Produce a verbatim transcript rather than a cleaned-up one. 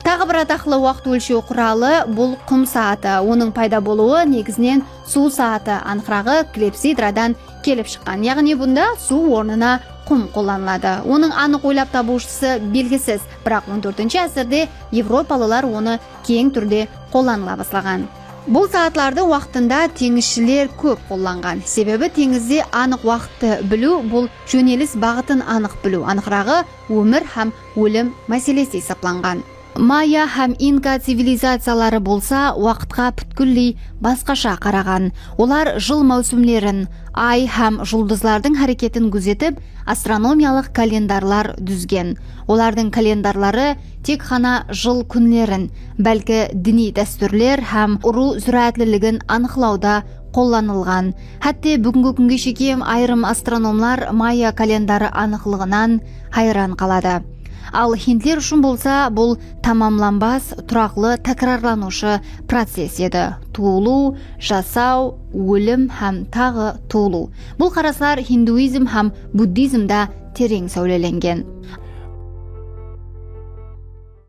Taǵı bir ataqlı waqıt ólshew quralı, bul qum saatı. Onıń payda bolıwı negizinen suw saatı, anıqraǵı, klepsidradan kelip shıqqan. Yaǵnıy bunda suw ornına qum qollanıladı. Onıń anıq oylap tabıwshısı belgisiz, biraq on tórtinshi ásirde evropalılar onı keń túrde qollanıla baslaǵan. Bul saatlardı waqtında teńizshiler kóp qollanǵan. Sebebi teńizde anıq waqıttı biliw, bul jónelis baǵıtın anıq biliw, anıqraǵı, ómir hám ólim máselesi esaplanǵan. Maya hám Inka civilizaciyaları bolsa waqıtqa pútkilley basqasha qaraǵan. Olar jıl máwsimlerin, ay hám juldızlardıń háreketin gúzetip, astronomiyalıq kalendarlar dúzgen. Olardıń kalendarları tek ǵana jıl kúnlerin, bálki diniy dástúrler hám urıw zúráátliligin anıqlawda qollanılǵan. Hátte búgingi kúnge shekem ayırım astronomlar Maya kalendarı anıqlıǵınan hayran qaladı. Al hindler ushın bolsa bul tamamlanbas, turaqlı, tákirarlanıwshı process edi. Tuwılıw, jasaw, ólim hám taǵı tuwılıw. Bul qaraslar hinduizm hám buddizmda tereń sáwlelengen.